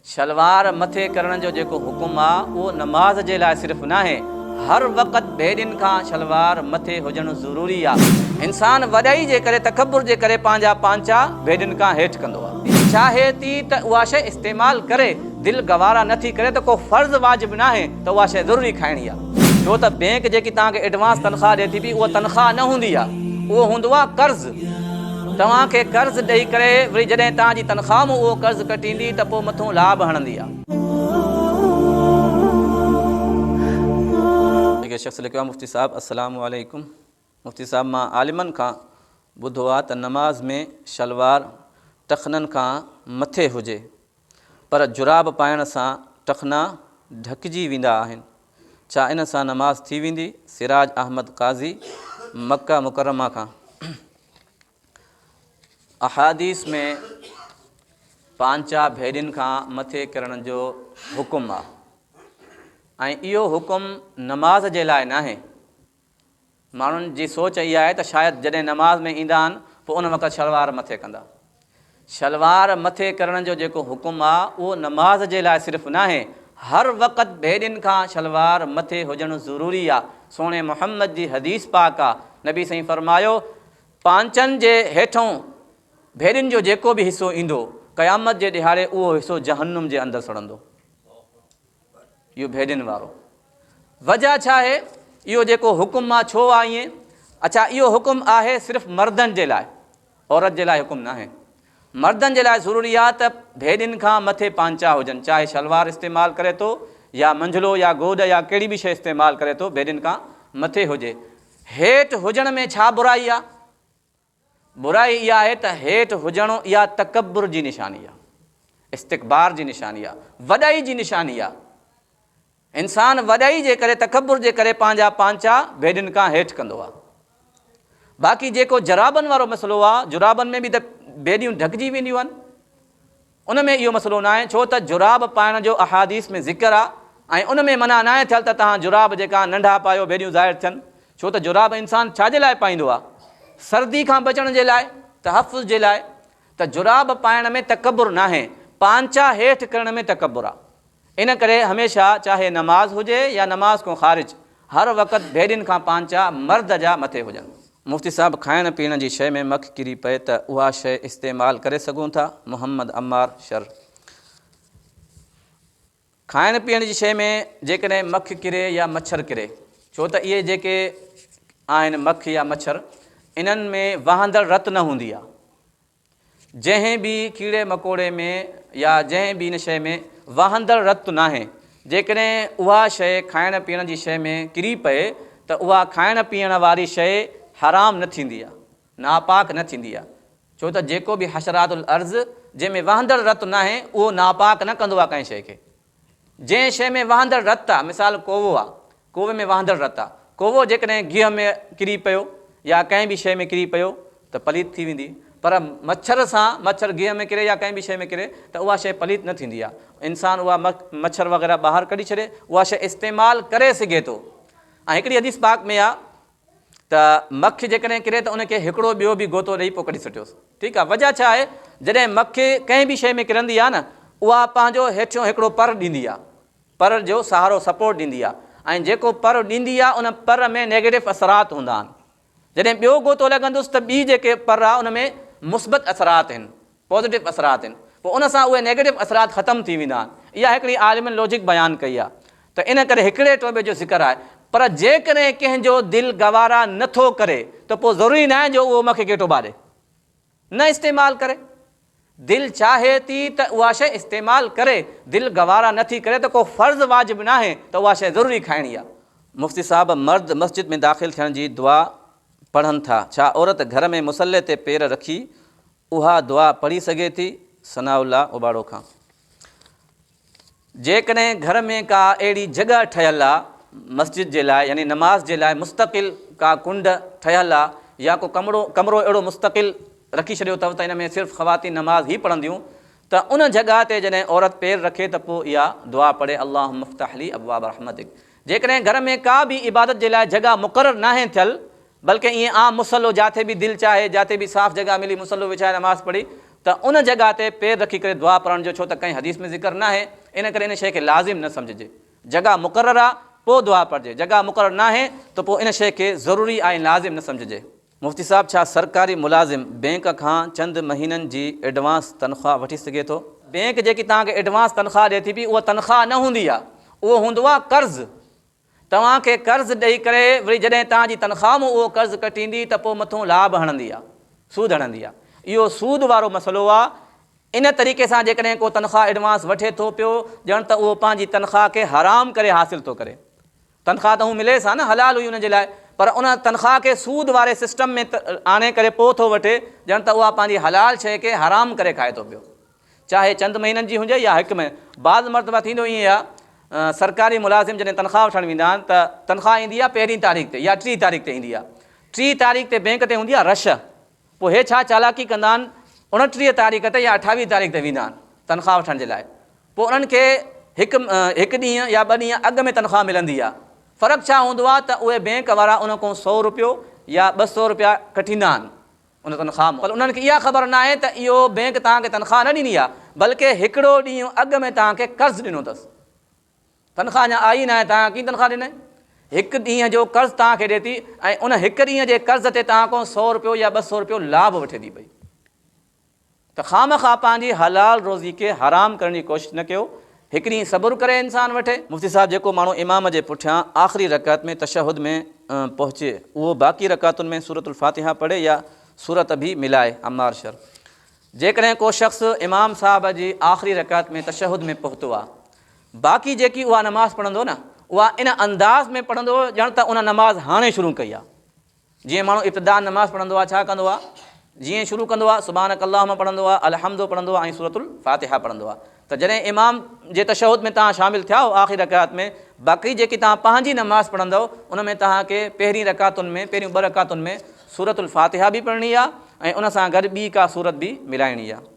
شلوار مٿي ڪرڻ جو جيڪو حڪم آ اهو نماز جي لاء صرف ناهي، هر وقت ڀيڏين کان شلوار مٿي هجڻ ضروري آ. انسان وڏائي جي ڪري تڪبر جي ڪري پنهنجا پانچا ڀيڏين کان هيٺ ڪندو آ. چاهي ٿي ته اها شيء استعمال ڪري، دل گوارا نه ٿي ڪري ته ڪو فرض واجب ناهي ته اها شيء ضروري کائڻي آ. ڇو ته بينڪ جيڪي توهان کي ايڊوانس تنخواه ڏي ٿي پئي اها تنخواه نه هوندي آ، اهو هوندو آ قرض. توهان کي قرض ڏئي ڪري وري جڏهن توهان جي تنخواه مون اهو قرض ڪٽيندي ته پوء مٿون لاڀ هڻندي آ. هڪ شخص لکيو آهي مفتي صاحب السلام عليڪم مفتي صاحب مان عالمن کان ٻڌو آ ته نماز ۾ شلوار ٽخنن کان مٿي هجي پر جراب پائڻ سان ٽخنا ڍڪجي ويندا آهن ڇا ان سان نماز ٿي ويندي؟ سراج احمد قاضي مڪه مڪرمه کان. احاديث ۾ پانچا ڀيڏين کان مٿي ڪرڻ جو حڪم آ ۽ اهو حڪم نماز جي لاء ناهي. ماڻهن جي سوچ اها آهي ته شايد جڏهن نماز ۾ ايندا آهن پوء ان وقت شلوار مٿي ڪندا. شلوار مٿي ڪرڻ جو جيڪو حڪم آ اهو نماز جي لاء صرف ناهي، هر وقت ڀيڏين کان شلوار مٿي هجڻ ضروري آ. سهڻي محمد جي حديث پاڪ آ، نبي سائين فرمايو، پانچن جي هيٺئون ڀيڏين جو جيڪو به حصو ايندو، قيامت جي ڏهاڙي اهو حصو جهنم جي اندر سڙندو. اهو ڀيڏين وارو. وجه ڇا آهي؟ اهو جيڪو حڪم آ ڇو آ ائين؟ اڇا اهو حڪم آهي صرف مردن جي لاء، عورت جي لاء حڪم ناهي. مردن جي لاء ضروري آ ته ڀيڏين کان مٿي پانچا هجن، چاهي شلوار استعمال ڪري ٿو يا منجهلو يا گوڏ يا ڪهڙي به شيء استعمال ڪري ٿو، ڀيڏين کان مٿي هجي. هيٺ هجڻ ۾ ڇا برائي آ؟ برائي اها آهي ته هيٺ هجڻ اها تڪبر جي نشاني آهي، استڪبار جي نشاني آهي، وڏائي جي نشاني آهي. انسان وڏائي جي ڪري تڪبر جي ڪري پنهنجا پانچا ڀيڏين کان هيٺ ڪندو آهي. باقي جيڪو جرابن وارو مسئلو آهي، جرابن ۾ به ته ڀيڏيون ڍڪجي وينديون آهن. ان ۾ اهو مسئلو ناهي ڇو ته جراب پائڻ جو احاديث ۾ ذڪر آ ۽ ان ۾ منع ناهي ٿيل ته توهان جراب جيڪا ننڍا پايو ڀيڏيون ظاهر ٿين ڇو ته جراب انسان ڇا جي لاء پائيندو آ سردي کان بچڻ جي لاء تحفظ جي لاء ته جراب پائڻ ۾ تڪبر ناهي پانچا هيٺ ڪرڻ ۾ تڪبر آ. ان ڪري هميشه چاهي نماز هجي يا نماز کان خارج هر وقت ڀيڏين کان پانچا مرد جا مٿي هجن. مفتي صاحب کائڻ پيئڻ جي شيء ۾ مک ڪري پئي ته اها شيء استعمال ڪري سگهون ٿا؟ محمد عمار شر. کائڻ پيئڻ جي شيء ۾ جيڪڏهن مک ڪري يا مڇر ڪري ڇو ته اهي جيڪي آهن مک يا مڇر انهن ۾ وهندڙ رت نه هوندي آهي. جنهن به ڪيڙي مڪوڙي ۾ يا جنهن به ان شيء ۾ وهندڙ رت ناهي، جيڪڏهن اها شيء کائڻ پيئڻ جي شيء ۾ ڪري پئي ته اها کائڻ پيئڻ واري شيء حرام نه ٿيندي آهي، ناپاڪ نه ٿيندي آهي، ڇو ته جيڪو به حشرات الارض جنهن ۾ وهندڙ رت ناهي اهو ناپاڪ نه ڪندو آهي ڪنهن شيء کي. جنهن شيء ۾ وهندڙ رت آ، مثال ڪوئو آ، ڪوئي ۾ وهندڙ رت آ، ڪوئو جيڪڏهن گيهه ۾ ڪري پيو يا ڪنهن به شيء ۾ ڪري پيو ته پليت ٿي ويندي، پر مڇر سان مڇر گيهه ۾ ڪري يا ڪنهن به شيء ۾ ڪري ته اها شيء پليت نه ٿيندي آ. انسان اها مڇر وغيره ٻاهر ڪڍي ڇڏي، اها شيء استعمال ڪري سگهي ٿو. ۽ هڪڙي حديث پاڪ ۾ آ ته مک جيڪڏهن ڪري ته ان کي هڪڙو ٻيو به غوطو ڏئي پوء ڪڍي سٽيوس. ٺيڪ آ، وجه ڇا آهي؟ جڏهن مک ڪنهن به شيء ۾ ڪرندي آ نه اها پنهنجو هيٺيون هڪڙو پر ڏيندي آ، پر جو سهارو سپورٽ ڏيندي آ ۽ جيڪو پر ڏيندي آ ان پر ۾ نيگيٽو اثرات هوندا آهن. جڏهن ٻيو غوطو لڳندس ته ٻي جيڪي پر آ ان ۾ مثبت اثرات آهن. پازيٽو اثرات آهن پوء ان سان اهي نيگيٽو اثرات ختم ٿي ويندا آهن. اها هڪڙي عالمن لوجڪ بيان ڪئي آهي ته ان ڪري هڪڙي ٽوٻي جو ذڪر آهي پر جيڪڏهن ڪنهن جو دل گوارا نه ٿو ڪري ته پوء ضروري ناهي جو اهو مون کي ڪي ٽوٻا ڏي نه استعمال ڪري. دل چاهي ٿي ته اها شيء استعمال ڪري دل گوارا نه ٿي ڪري ته ڪو فرض واجب ناهي ته اها شيء ضروري کائڻي آهي. مفتي صاحب مرد مسجد ۾ داخل ٿيڻ جي دعا پڙهن ٿا ڇا عورت گهر ۾ مصلي تي پير رکي اها دعا پڙهي سگهي ٿي؟ ثناء الله اوٻاڙو کان. جيڪڏهن گهر ۾ ڪا اهڙي جڳهه ٺهيل آ مسجد جي لاء يعني نماز جي لاء مستقل ڪا ڪنڊ ٺهيل آ يا ڪو ڪمرو ڪمرو اهڙو مستقل رکي ڇڏيو اٿو ته ان ۾ صرف خواتين نماز ئي پڙهنديون ته ان جڳهه تي جڏهن عورت پير رکي ته پوء اها دعا پڙهي اللهم افتح لي ابواب رحمتک جيڪڏهن گهر ۾ ڪا به عبادت جي لاء جڳهه مقرر ناهي ٿيل بلڪه ائين عام مصلو جاٿي به دل چاهي، جاٿي به صاف جڳهه ملي مصلو وڇائي نماز پڙهي ته ان جڳهه تي پير رکي ڪري دعا پڙهڻ جو ڇو ته ڪنهن حديث ۾ ذڪر ناهي ان ڪري ان شيء کي لازم نه سمجهجي. جڳهه مقرر آ پوء دعا پڙهجي، جڳهه مقرر ناهي ته پوء ان شيء کي ضروري ۽ لازم نه سمجهجي. مفتي صاحب ڇا سرڪاري ملازم بينڪ کان چند مهينن جي ايڊوانس تنخواه وٺي سگهي ٿو؟ بينڪ جيڪي توهان کي ايڊوانس تنخواه ڏئي ٿي پئي اها تنخواه نه هوندي آ اهو هوندو آ قرض توهان کي قرض ڏئي ڪري وري جڏهن توهان جي تنخواه مون اهو قرض ڪٽيندي ته پوء مٿون لاڀ هڻندي آ سود هڻندي آ اهو سود وارو مسئلو آ ان طريقي سان جيڪڏهن ڪو تنخواه ايڊوانس وٺي ٿو پيو ڄڻ ته اهو پنهنجي تنخواه کي حرام ڪري حاصل ٿو ڪري. تنخواه ته هون مليس ها نه، حلال هئي ان جي لاء، پر ان تنخواه کي سود واري سسٽم ۾ آڻي ڪري پوء ٿو وٺي، ڄڻ ته اها پنهنجي حلال شيء کي حرام ڪري کائي ٿو پيو. چاهي چند مهينن جي هجي يا هڪ مهينو. بعض مرتبه ٿيندو ائين آهي، سرڪاري ملازم جڏهن تنخواه وٺڻ ويندا آهن ته تنخواه ايندي آهي پهرين تاريخ تي يا ٽين تاريخ تي ايندي آهي. ٽين تاريخ تي بينڪ تي هوندي آهي رش. پوء هي ڇا چالاڪي ڪندا آهن، اڻٽيهه تاريخ تي يا اٺاويهه تاريخ تي ويندا آهن تنخواه وٺڻ جي لاء. پوء انهن کي هڪ هڪ ڏينهن يا ٻه ڏينهن اڳ ۾ تنخواه ملندي آهي. فرق ڇا هوندو آهي ته اهي بينڪ وارا ان کان سئو روپيو يا 200 روپيا ڪٽيندا آهن ان تنخواه مان. پر انهن کي اها خبر ناهي ته اهو بينڪ توهان کي تنخواه نه ڏني آهي بلڪه هڪڙو ڏينهن اڳ ۾ توهان کي قرض ڏنو اٿس. تنخواه اڃا آئي ئي ناهي توهان کي ڪيئن تنخواه ڏني؟ هڪ ڏينهن جو قرض توهان کي ڏئي ٿي ۽ ان هڪ ڏينهن جي قرض تي توهان کان سئو روپيو يا 200 روپيو لاڀ وٺي ٿي پئي. ته خوامخواه پنهنجي حلال روزي کي حرام ڪرڻ جي ڪوشش نه ڪيو، هڪ ڏينهن صبر ڪري انسان وٺي. مفتي صاحب جيڪو ماڻهو امام جي پٺيان آخري رڪعت ۾ تشهد ۾ پهچي اهو باقي رڪعتن ۾ سورة الفاتحه پڙهي يا سورت به ملائي؟ عمار شر جيڪڏهن ڪو شخص امام صاحب جي آخري رڪعت ۾ تشهد ۾ پهتو آ باقي جيڪي اها نماز پڙهندو نه اها ان انداز ۾ پڙهندو ڄڻ ته ان نماز هاڻي شروع ڪئي آ. جيئن ماڻهو ابتداء نماز پڙهندو آهي ڇا ڪندو آهي؟ جيئن شروع ڪندو آهي سبحانک اللهم پڙهندو آهي، الحمد پڙهندو آهي ۽ سورة الفاتحه پڙهندو آهي ته جڏهن امام جي تشهد ۾ توهان شامل ٿيا آهيو آخري رڪعت ۾ باقي جيڪي توهان پنهنجي نماز پڙهندؤ ان ۾ توهان کي پهرين رڪعتن ۾ پهريون ٻه رڪعتن ۾ سورة الفاتحه به پڙهڻي آهي ۽ ان سان گڏ ٻي ڪا سورت به ملائڻي آهي.